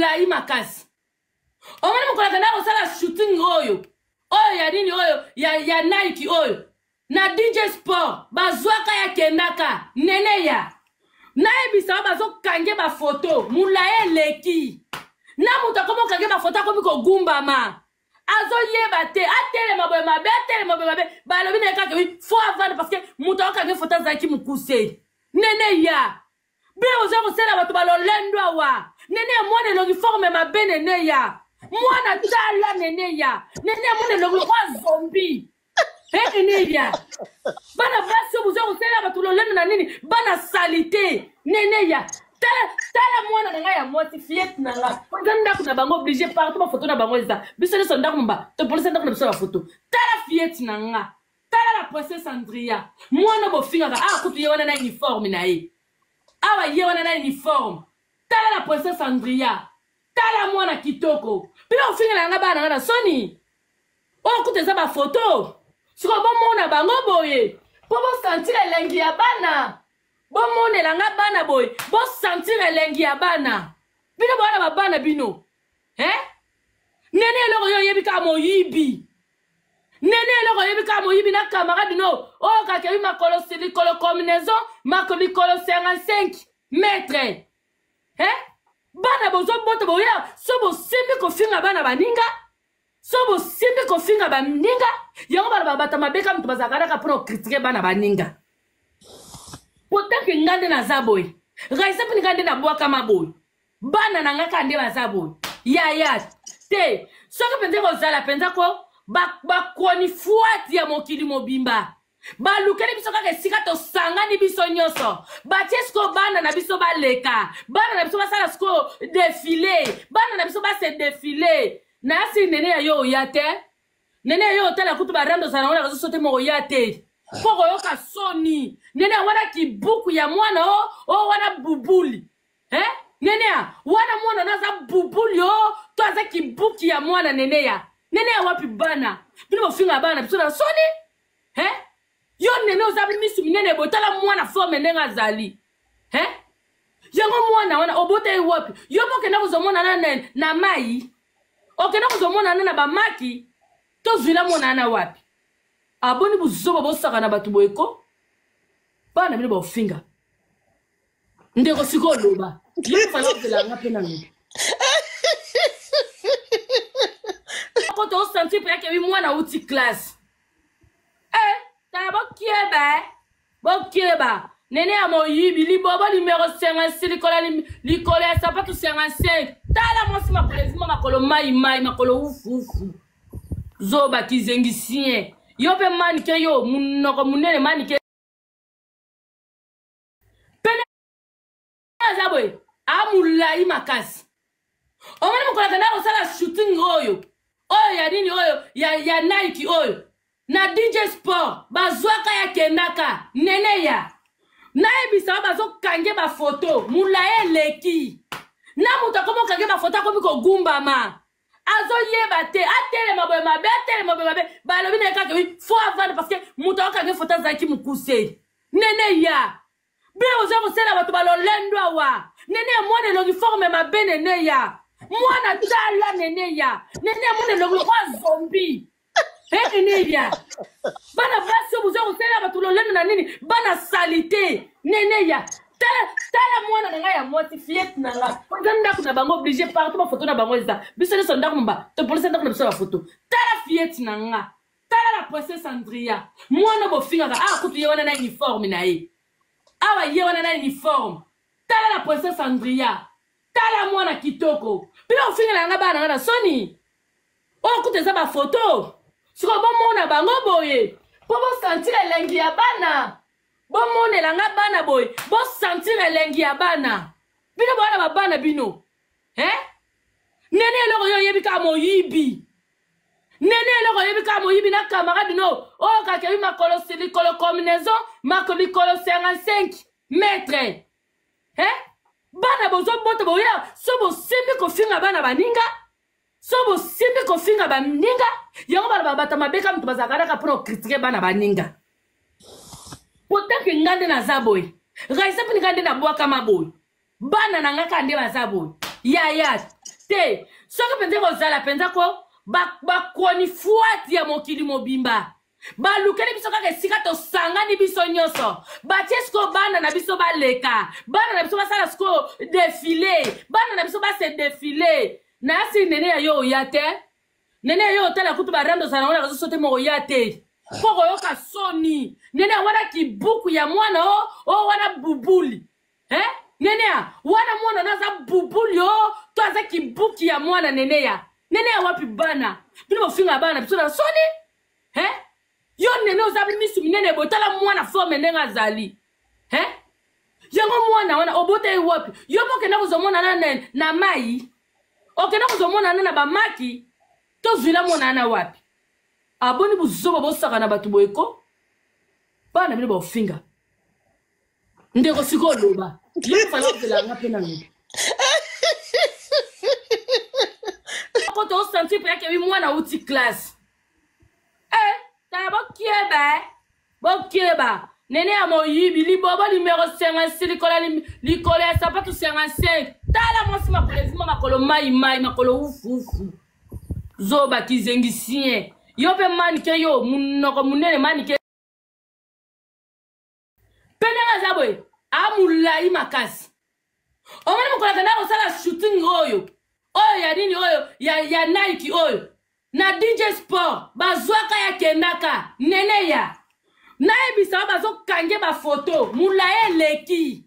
Amulai makasi. Omoni mokolo akenda kosala shooting oyo oyo ya nini oyo ya Nike oyo na DJ Sport, bazwaka ya kendaka nene ya nayebisa yo, bazokange bafoto molai eleki na moto akomi okange bafoto, akomi kogumbama, azoyeba te, atelema boye mabe, atelema boye mabe. Balobi na ye kaka oui, faut avanda parce que moto akokange foto azalaki mokuse. Nene ya bino boza kosala bato balolendo awa. Nene ya mwana elongi forme mabe. Nene ya mwana, tala nene ya, nene ya mwana elongi kwa zombi. Nene ya bana basi oyo boza kosala bato lolendo na nini, bana salite. Nene ya, tala, tala mwana na ngai ya mwasi, fillette na nga. Eza ndako na bango, obligé partout bafoto na bango eza. Biso nyonso ndako mba topolisa ndako na biso bafoto. Tala fillette na nga, tala la princesse Andria, mwana bofingaka awa. Kutu ye wana na uniforme na ye awa, ye wana na uniforme. Tala la princesse Andria, tala mwana kitoko. Bino ofingela nga bana na nga na soni. Oyo kutu eza bafoto. Sikoyo bomona bango boye mpo bosentir elengi ya bana. Bomonela nga bana boye, bosentir elengi ya bana. Bino bowana babana bino, eh? Nene, eloko yo oyebi kaka moyibi. Nene, eloko oyebi kaka moyibi na camarade no oyo kakebi makolo likolo combinaison makolo likolo 55 mètre, eh? Bana bozobota boya so bosimbi kofinga bana baninga, so bosimbi kofinga baninga. Yango bana babata mabe ka moto bazalaka kaka mpona kocritiquer bana baninga. Potake nga nde naza boye, Raisa mpini nga nde nabwakama boye, bana na nga kaka nde baza boye. Yaya te, soki mpenza kozala mpenza ko bakoni fuati ya mokili mobimba, balukeli biso kaka esika tosangani biso nyonso, batie sikoyo bana na biso baleka, bana na biso basala sikoyo défilé, bana na biso base défilé. Nayasi nene ya yo oya te. Nene ya yo otala kutu barando ozala yango na réseau te, moko oya te mpo koyoka soni. Nene ya wana kibuku ya mwana o o wana bubuli, eh? Nene ya wana mwana no aza bubuli o to aza kibuki ya mwana. Nene ya, nene ya wapi bana bino bofinga bana biso na soni, eh? Yo nene oza misu minene boye, tala mwana forme ndenge azali, eh? Yango mwana wana obota ye wapi? Yo mpo okenda kozwa mwana na, na mai, okenda kozwa mwana wana na bamaki, tozwila mwana wana wapi? Aboni buzoba bosaka na bato boye ko bana bino baofinga. Ndeko, sikoyo oloba yo fala ozelanga mpe nano ko tosentir mpe yakebi mwana auti classe. Eh, tala, bokieba, eh. Bokeba nene ya moyibi, libobo numero 56, likolo likolo ya sapatu 55. Tala mwasi makolo evuma, makolo mai mai, makolo ufuufu. Zoba kizengisien yo mpe manike, yo munoko munene manike pene aza boye, amulai makasi. Omoni mokolo akenda kosala shooting oyo oyo ya nini oyo ya Nike oyo na DJ Sport, bazwaka ya kendaka. Nene ya nayebisa yo, bazokange bafoto molai eleki na moto akomi okange bafoto, akomi kogumbama, azoyeba te, atelema boye mabe, atelema boye mabe. Balobi na ye kaka oui, faut avanda parce que moto akokange foto azalaki mokuse. Nene ya bino boza kosala bato balolendo awa. Nene ya mwana elongi forme mabe. Nene ya mwana, tala nene ya, nene ya mwana elongi kwa zombi. Nene ya bana basi oyo boza kosala bato lolendo na nini, bana salite. Nene ya, tala, tala mwana na ngai ya mwasi, fillette na nga. Eza ndako na bango, obligé partout bafoto na bango eza. Biso nyonso ndako mba topolisa ndako na biso bafoto. Tala fillette na nga, tala la princesse Andria, mwana bofingaka awa. Kutu ye wana na uniforme na ye awa, ye wana na uniforme. Tala la princesse Andria, tala mwana kitoko. Bino ofingela nga bana na nga na soni. Oyo kutu eza bafoto. Sikoyo bomona bango boye mpo bosentir elengi ya bana. Bomonela nga bana boye, bosentir elengi ya bana. Bino bowana babana bino, eh? Nene, eloko yo oyebi kaka moyibi. Nene, eloko oyebi kaka moyibi na camarade no oyo kakebi makolo likolo combinaison makolo likolo 55 mètre, eh? Bana bozobota boya so bosimbi kofinga bana baninga, so bosimbi kofinga baninga. Yango bana babata mabe ka moto bazalaka kaka mpona kocritiquer bana baninga. Potake nga nde naza boye, Raisa mpini nga nde nabwakama boye, bana na nga kaka nde baza boye. Yaya Te, soki mpenza ekozala mpenza ko bakronifuati ya mokili mobimba balukeli biso kaka esika tosangani biso nyonso, batie sikoyo bana na biso baleka, bana na biso basala sikoyo defile, bana na biso base defile. Nayasi nene ya yo oya te, nene ya yo otala kutu barando ozala nango na réseau sote moko oya te mpo koyoka soni. Nene wana kibuku ya mwana o o wana bubuli eh? Nene ya wana mwana na aza bubuli o to aza kibuki ya mwana. Nene ya nene ya wapi bana bino bofinga bana biso na soni eh? Yo nene oza misu minene boye, tala mwana forme ndenge azali eh? Yango mwana wana obota ye wapi? Yo mpo okenda kozwa mwana na, na mai, okenda kozwa mwana wana na bamaki, tozwila mwana wana wapi? Aboni buzoba bosaka na bato boye ko bana bino baofinga. Ndeko sikoyo oloba yo fala ozelanga mpe nalobi koto osentir mpe yakebi mwana auti classe. Eh, tala bokeba, eh. Bokeba nene ya moyibi libobo numero 56 likolo likolo ya sapatu 55. Tala mwasi makolo evuma, makolo mai mai, makolo ufuufu, zoba kizengisien. Yo mpe manike, yo munoko munene manike mpe ndenge aza boye amulai makasi. Omoni mokolo akenda kosala shooting oyo oyo ya nini oyo ya Nike oyo na DJ Sport, bazwaka ya kendaka. Nene ya nayebisa bazokange bafoto molai eleki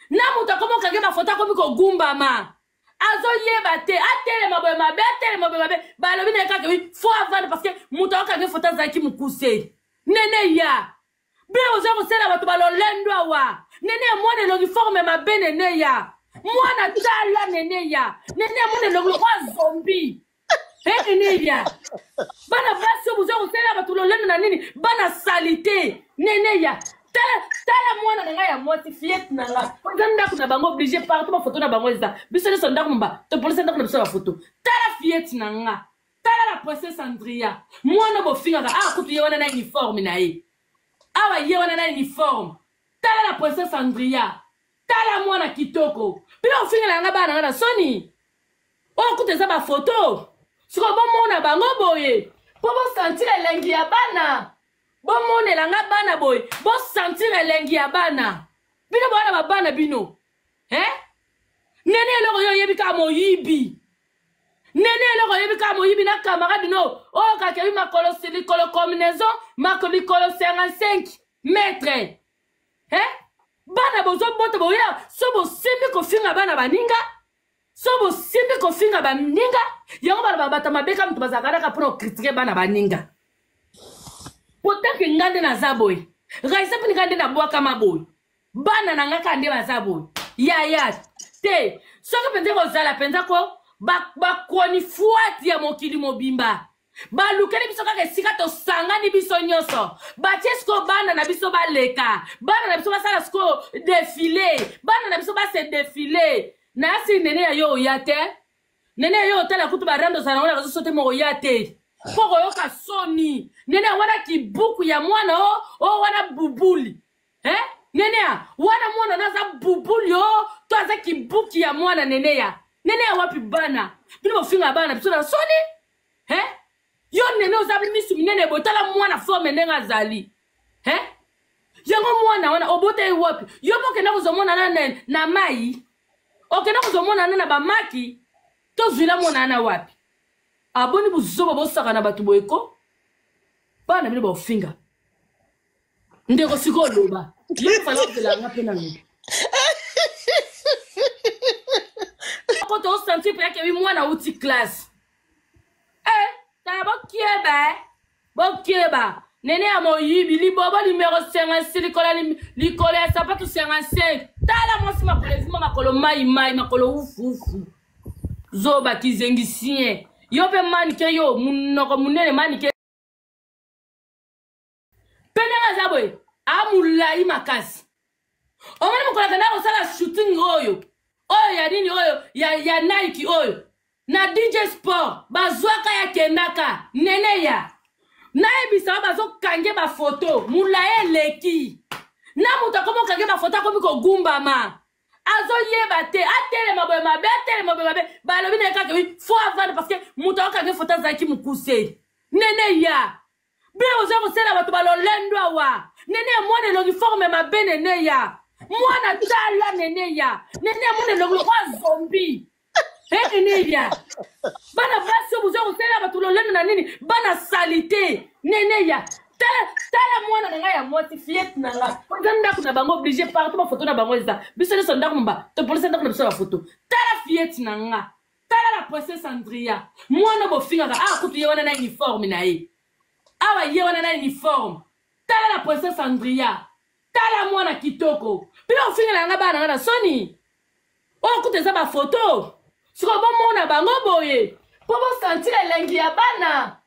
na moto akomi okange bafoto, akomi kogumbama, azoyeba te atelema boye mabe, atelema boye mabe. Balobi na ye kaka wi fo avanda parce que moto akokange foto azalaki mokuse. Nene ya bino oza kosala bato balolendo awa. Nene ya mwana elongi forme mabe. Nene ya mwana, tala nene ya nene ya mwana elongi lokola zombi. Nene ya bana basi oyo boza kosala bato lolendo na nini, bana salite. Nene ya tala, tala mwana na ngai ya mwasi, fillette na nga. Eza ndako na bango obligé partout bafoto na bango eza. Biso nyonso ndako mba topolisa ndako na biso bafoto. Tala fillette na nga, tala la princesse Andria, mwana bofingaka awa kutu ye wana na uniforme na ye awa, ye wana na uniforme. Tala la princesse Andria, tala mwana kitoko. Bino ofingela yanga bana nga na soni oyo kutu eza bafoto. Sikoyo bomona bango boye mpo bosentir elengi ya bana, bomonela nga bana boye, bosentir elengi ya bana. Bino bowana babana bino eh? Nene eloko yo oyebi kaka moyibi. Nene eloko oyebi kaka moyibi na camarade no oyo kakebi makolo likolo combinaison makolo likolo 55 mètre eh? Bana bozobota boya so bosimbi kofinga bana baninga, so bosimbi kofinga baninga yango bana babata mabe ka moto bazalaka kaka mpona kokritike bana baninga. Potake nga nde naza boye, Raisa mpe nga nde nabwakama boye, bana na nga kaka nde baza boye. Yaya te, soki mpenza ekozala mpenza ko bakronifuati ya mokili mobimba balukeli biso kaka esika tosangani biso nyonso, batie sikoyo bana na biso baleka, bana na biso basala sikoyo defile, bana na biso base defile. Nayasi nene ya yo oya te, nene ya yo otala kutu barando ozala nango na réseau sote moko oya te mpo koyoka soni. Nene ya wana kibuku ya mwana o o wana bubuli eh? Nene ya wana mwana na aza bubuli o to aza kibuki ya mwana. Nene ya nene ya wapi bana bino bofinga bana biso na soni eh? Yo nene oza misu minene boye, tala mwana forme ndenge azali eh? Yango mwana wana obota ye wapi? Yo mpo okenda kozwa mwana na, na mai, okenda kozwa mwana wana na bamaki, tozwila mwana wana wapi? Aboni buzoba bosaka na bato boye ko bana bino baofinga. Ndeko sikoyo oloba yo fala ozelanga mpe nalobi koto osentir mpe yakebi mwana auti classe. Eh, tala bokeba, eh. Bokeba nene ya moyibi libobo numero 56 likolo likolo ya sapatu 55. Tala mwasi makolo evuma, makolo mai mai, makolo ufuufu, zoba kizengisien. Yo mpe manike, yo munoko munene manike mpe ndenge aza boye amulai makasi. Omoni mokolo akenda kosala shooting oyo oyo ya nini oyo ya Nike oyo na DJ Sport, bazwaka ya kendaka. Nene ya nayebisa bazokange bafoto molai eleki na moto akomi okange bafoto, akomi kogumbama, Azoyeba te, atelema boye mabe, atelema boye mabe. Balobi na ye kaka oui, faut avanda parce que moto akokangi foto azalaki mokuse. Nene ya. Bino boza kosala bato balolendo awa. Nene ya mwana elongi forme mabe nene ya. Mwana tala nene ya. Nene ya mwana elongi lokola zombi. Eh nene ya. Bana basi oyo boza kosala bato lolendo na nini? Bana salite. Nene ya. Tala, tala mwana na ngai ya mwasi fiete na ngai. Eza ndako na bango oblige partout ba photo na bango eza. Biso nyonso ndako mba topolisa ndako na biso ba photo. Tala fiete na ngai. Tala la princesse Andrea. Mwana bofingaka awa kutu ye wana na uniforme na ye. Awa ye wana na uniforme. Tala la princesse Andrea. Tala mwana kitoko. Bino bofingela nga bana nga na soni. Oyo kutu eza ba photo. Sikoyo bomona bango boye mpo bosentir elengi ya bana.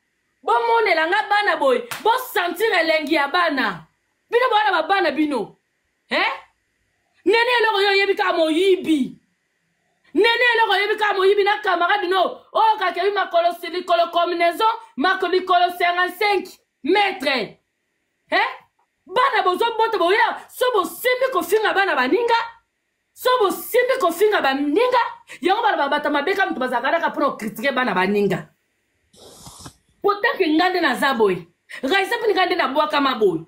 Bomonela nga bana boye, bosentir elengi ya bana. Bino bowana ba bana bino. Eh? Nene eloko yo oyebi kaka moyibi. Nene eloko oyebi kaka moyibi na camarade no oyo kakebi makolo likolo combinaison makolo likolo 55 mètre. Eh? Bana bozobota boya so bosimbi kofinga bana baninga so bosimbi kofinga baninga yango bana babata mabe ka moto bazalaka kaka mpona kokritike bana baninga potake nga nde naza boye raisa mpe nga nde nabwakama boye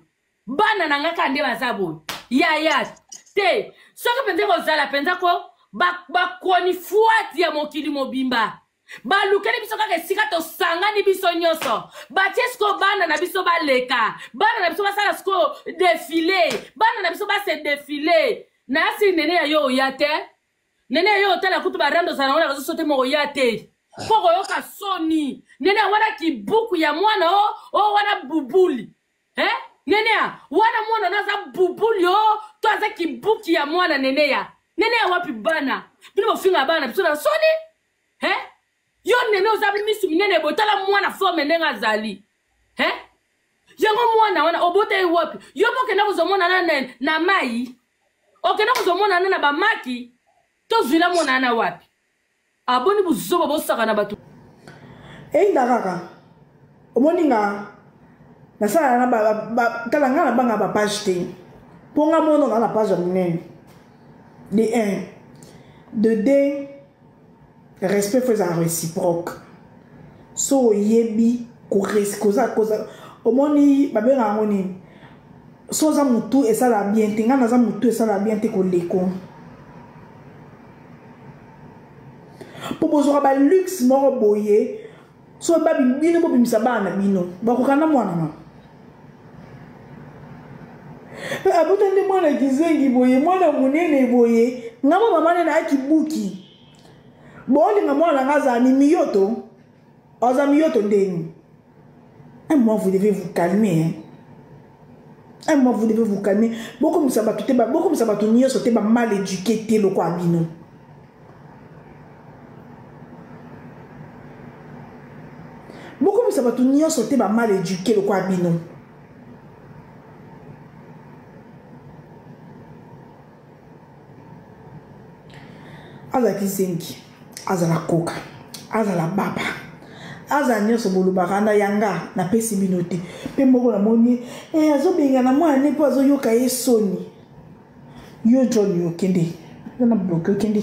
bana na nga kaka nde baza boye yaya te soki mpenza ekozala mpenza ko bakonifwati ya mokili mobimba balukeli biso kaka esika tosangani biso nyonso batie sikoyo bana na biso baleka bana na biso basala sikoyo defile bana na biso base defile nayasi nene ya yo oya te nene ya yo otala kutu barando ozala yango na reseau te moko oya te mpo koyoka soni nene wana kibuku ya mwana o o wana bubuli eh? Nene ya wana mwana na aza bubuli o to aza kibuki ya mwana nene ya nene ya wapi bana bino bofinga bana biso na soni eh? Yo nene oza misu minene botala mwana forme ndenge azali eh? Yango mwana wana obota ye wapi? Yo mpo okenda kozwa mwana na, na mai, okenda kozwa mwana wana na bamaki, tozwila mwana wana wapi? Aboni buzoba bosaka na bato. Eyinda kaka omoni nga nasala na tala nga nabanga ba page te mpo nga mono na na page ya monene de 1 de 2 respect fo ezala réciproque so oyebi koza koza omoni babenga yango nini so oza motu esala bien te ngai naza motu esala bien te koleko mpo bozwaka baluxe moko boye so babi bino bobimisa bana na bino bakokana mwana na abota nde mwana kizengi boye mwana monene boye nga mwa mama nde nayaki buki bolinga mwana na nga azala ni miyoto aza miyoto ndeni un mois vous devez vous calmer hein? Un mois vous devez vous calmer bokomisa bato te bokomisa bato nyonso te ba mal éduqué te lokola bino bokomisa bato nyonso te ba mal éduqué lokola bino azala kizengi azala koka azala baba azala nyonso bolobaka na yanga napesi bino te mpe moko namoni eh, azobengana mwana ne mpo azoyoka ye soni yo john yo kende yo na bloke okende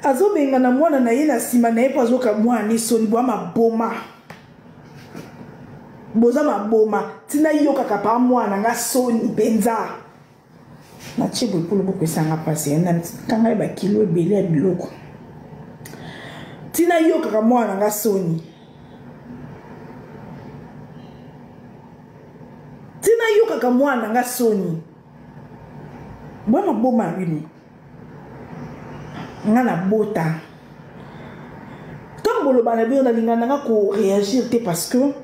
azobengana mwana na ye na nsima na ye mpo azoyoka mwana ne soni bwa maboma boza maboma ntina yokaka pa mwana nga soni mpenza natie boye mpo loboko esanga mpasi kanga ye bakilo ebele ya biloko ntina yokaka mwana nga soni ntina yokaka mwana nga soni bwa maboma na bino nga na bota ntango boloba na bino nalinga nanga koréagir te parce que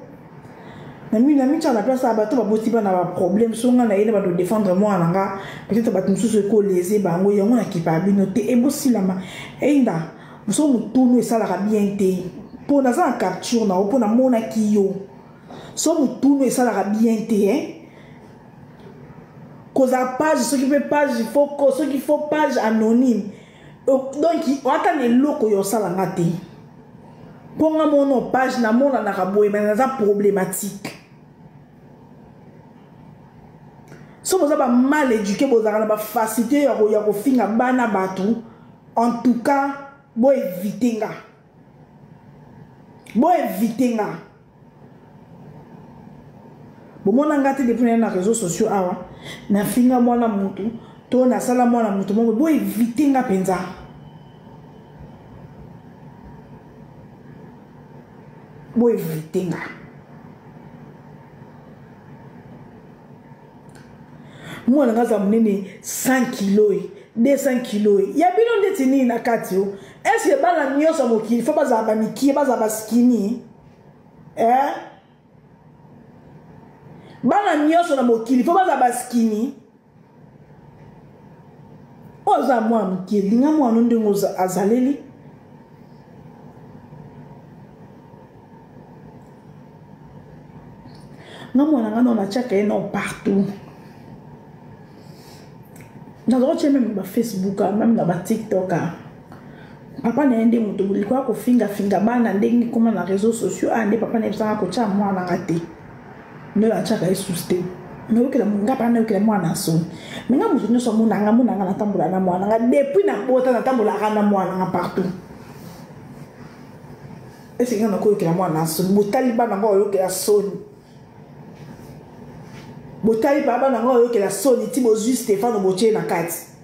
namityaka na place ya bato baboti bana baproblème so nga na ye na bando défendre mwana na nga peut-être bato mosusu ekolese bango yango nakipa bino te ebosilama einda moso motunu esalaka bien te mpo naza na capture na yo mpo namonaki yo so motunu esalaka bien te eh? Kozala page soki mpe page faux soki faux page anonyme donc ata na eloko yo osala nga te mpo nga mono page namonanaka boye me naza problématique. So boza ba mal éduqué, bozalaka na ba facilité ya kofinga bana bato. En tout cas, bo éviter nga. Bo éviter nga. Bomona nga te depuis na na réseaux sociaux awa nafinga mwana mutu to nasala mwana mutu moko, bo éviter nga mpenza. Bo éviter nga. Mwana nga aza monene 100 kilo, 200 kilo ya bino ndeti nini na kati yo? Est-ce bana nyonso ya mokili fo bazala bamikie, bazala baskini? Eh? Bana nyonso na mokili fo bazala baskini? Oyo aza mwana mokie, linga mwana ndenge azaleli. Nga mwana nga no natiaka ye no partout, naza kotia meme ba Facebook, meme na ba TikTok. Papa na ye nde moto boliko ya kofingafinga bana ndenge koma na réseaux sociaux. A nde papa na ye bisanga kotia mwana nga te, nde natiaka ye susu te. Nayokela nga mpa nayokela mwana soni. Me nga moto nyonso amonanga, amonanga natambola na mwana nga depuis nabota, natambolaka na mwana nga partout. Ese nga nakoyokela mwana soni? Botali bana ngo oyokela soni, botali pa bana ngo oyokela soni ti bozwi Stefano botie na kati.